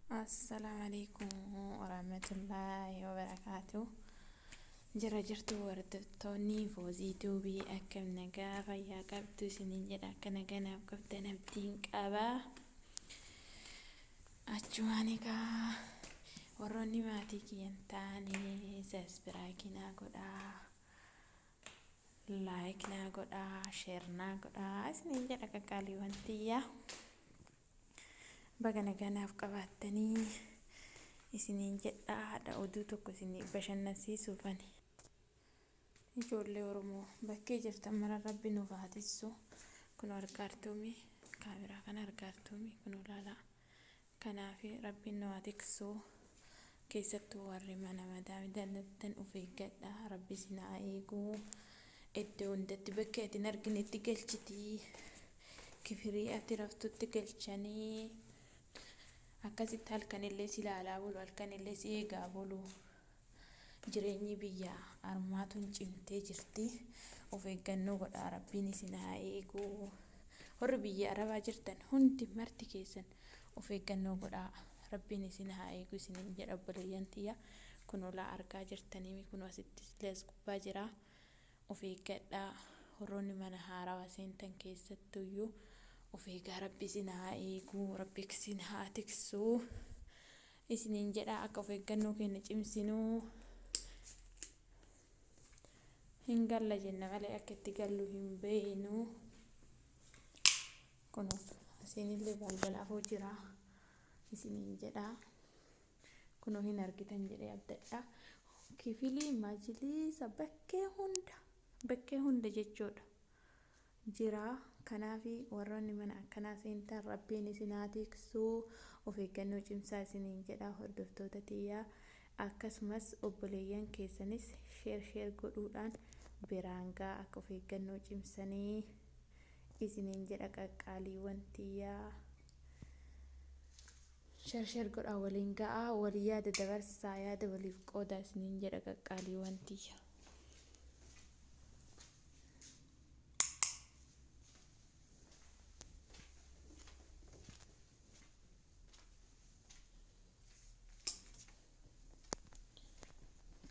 Assalaamu alaikum warahmatullaahi wabarakaatu. Jira jirtu hordoftoonni Foozii Tuubii, akkam nagaa fayyaa qabdu isiniin jedha. Akka nagaa naaf qabdan abdiin qaba. Achumaan egaa warroonni maatii kiyyan taane subscribe naa godhaa, like naa godhaa, share naa godhaa isiniin jedha qaqqaaliiwwan tiyyaa. Baga nagaa naaf qabaattanii isiniin jedha. Haadha oduu tokko isin bashannansiisuufani. Ijoollee Oromoo bakkee jirtan mara Rabbi nuuf haa tissu. Kun argaartuumi kaameraa kana argaartuumi kun ilaalaa. Kanaaf Rabbiin nu haa tiksu. Keessattuu warri mana madaamii dalagdan of eeggadha. Rabbi isin haa eegu. Iddoo hundatti bakka ati hin arginetti galchitii. Kifirii ati raftutti galchanii akkasitti halkanillee si ilaalaa bulu, halkanillee si eegaa bulu. Jireenyi biyya armaatuun cimtee jirti. Of eeggannoo godhaa, Rabbiin isin haa eegu. Warri biyya Arabaa jirtan hundi marti keessan of eeggannoo godhaa. Rabbiin isin haa eegu isiniin jedha obboleeyyan tiyya. Kun olaa argaa jirtanii, kun asitti illee as gubbaa jira. Of eeggadhaa, warroonni mana haarawaa seentan keessattuyyuu of eegaa. Rabbi isin haa eegu, Rabbi isin haa tiksu isiniin jedha. Akka of eeggannoo keenya cimsinuu hin galla jenna malee akka itti gallu hin beeynu. Kun asiinillee balbala afoo jira isiniin jedha. Kunoo hin argitan jedhee abdadha. Kifilii majliisa bakkee hunda, bakkee hunda jechuudha jira. Kanaaf warroonni mana akkanaa seentan Rabbiin isin haa tiksu. Of eeggannoo cimsaa isiniin jedha hordoftoota tiyyaa. Akkasumas obboleeyyan keessanis share share godhuudhaan biraan ga'a, akka of eeggannoo cimsanii isiniin jedha qaqqaaliiwwan tiyyaa. Share share godhaa, waliin ga'aa, walii yaada dabarsaa, yaada waliif qoodaa isiniin jedha qaqqaaliiwwan tiyya.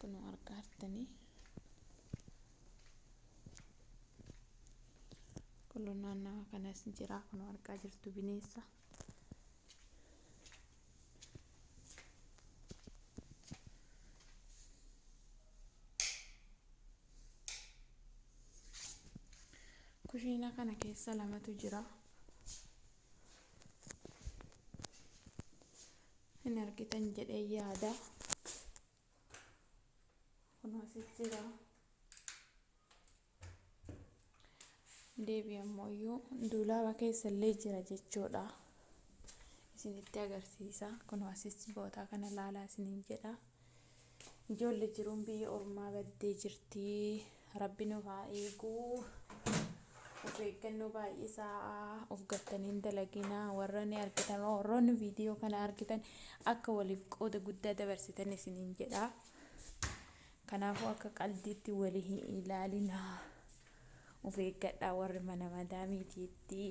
Kunoo argaa jirtanii. Kunoo naannawa kanas jira. Kunoo argaa jirtu bineensa. Kushiina kana keessa lamatu jira. Hin argitan jedhee yaada. Kunoo asis jira. Deebi ammoo iyyuu duulaaba keessa illee jira jechuudha. Isinitti agarsiisa. Kunoo asis bootaa kana laalaa isiniin jedha. Ijoollee, jiruun biyya ormaa baddee jirti. Rabbi nuuf haa eegu. Of eeggannoo baay'isaa, of gattanii hin dalaginaa. Warroonni argitan, warroonni viidiyoo kana argitan, akka waliif qooda guddaa dabarsitan isiniin jedha. Kanaafuu akka qaldiitti walii hin ilaalinaa. Of eeggadhaa warri mana madaamiitiitti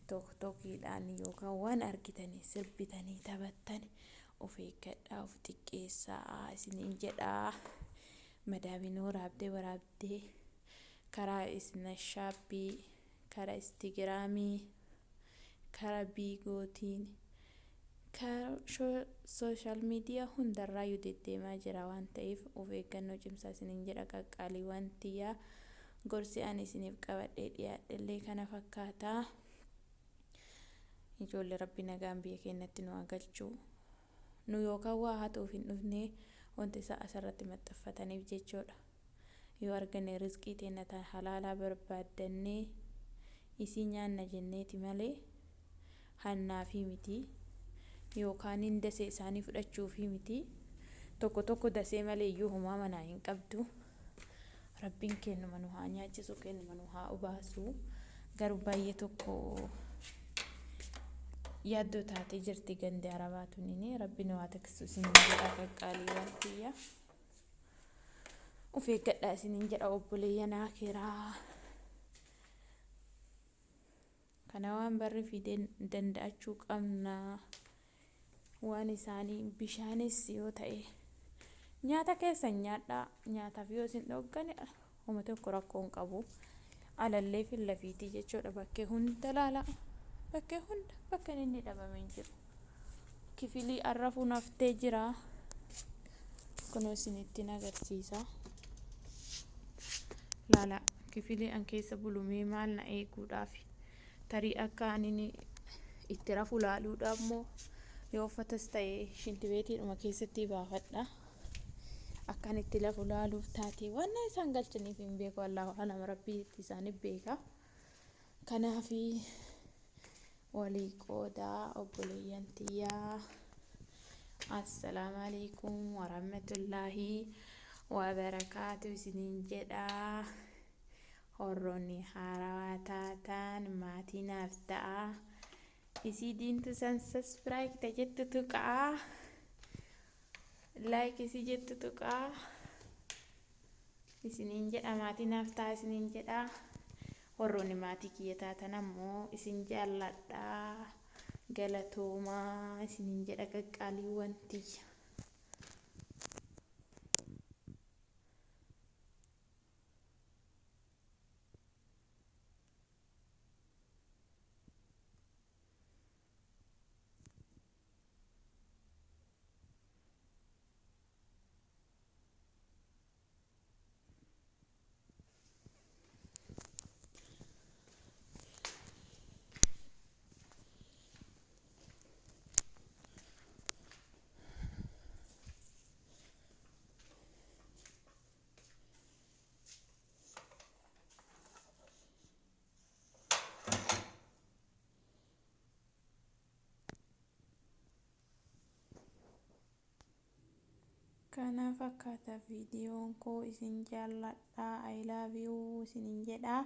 tooktokiidhaan yookaan waan argitanii sirbitanii taphattan, of eeggadhaa, of xiqqeessaa isiniin jedha. Madaamiin waraabdee waraabdee karaa isnashaappii, karaa Instagramii, karaa biigootiin, karaa social media hundarraayyuu deddeemaa jira waan ta'eef of eeggannoo cimsaa isiniin jedha qaqqaaliiwwan tiyyaa. Gorsi ani isiniif qabadhee dhiyaadhellee kana fakkaata. Ijoollee, Rabbi nagaan biyya keenyatti nu haa galchu. Nu yookaan waa hatuuf hin dhufne, wanti isaa asirratti maxxanfataniif jechuudha. Yoo arganne rizqii teenya tan halaalaa barbaaddannee isii nyaanna jenneeti malee hannaafii miti, yookaan dasee isaanii fudhachuufii miti. Tokko tokko dasee malee iyyuu homaa manaa hin qabdu. Rabbiin kennuma nu haa nyaachisu, kennuma nu haa obaasu. Garuu baay'ee tokko yaaddoo taatee jirti gandi Arabaa tunini. Rabbi nu haa tiksu isiniin jedha qaqqaaliiwwan tiyya. Of eeggadhaa isiniin jedha obboleeyyan akiraa. Kana waan barri fideen danda'achuu qabna. Waan isaanii bishaanis yoo ta'e nyaata keessan nyaadhaa. Nyaataaf yoo isin dhoggane homa tokko rakkoo hin qabu. Alallee fillafiitii jechuudha. Bakkee hunda laala, bakkee hunda bakka inni dhabame hin jiru. Kifilii arrafuu naftee jira. Kunoo isinittiin agarsiisa. Laala, kifilii an keessa bulumee maal na eeguudhaaf, tarii akka ani itti rafu laaluudhaaf moo, yoo uffatas ta'e shintibeetiidhuma keessatti baafadha. Akkan itti lafu laaluuf taate waan isaan galchaniif hin beeku. Allahu alam, Rabbii isaaniif beeka. Kanaafi walii qoodaa, obboleeyyan tiyyaa. Assalaamu alaikum warahmatullaahi wabarakaatu isiniin jedha. Horroonni haarawaa taatan maatii naaf ta'a. Isii diimtuu san subscribe jettu tuqaa, like isii jettu tuqaa isiniin jedha. Maatii naaf ta'a isiniin jedha. Warroonni maatii kiyya taatan ammoo isin jaalladha, galatoomaa isiniin jedha, qaqqaaliiwwan tiyya. Kana fakkaata viidiyoon koo. Isin jaalladha, I love you isiniin jedha.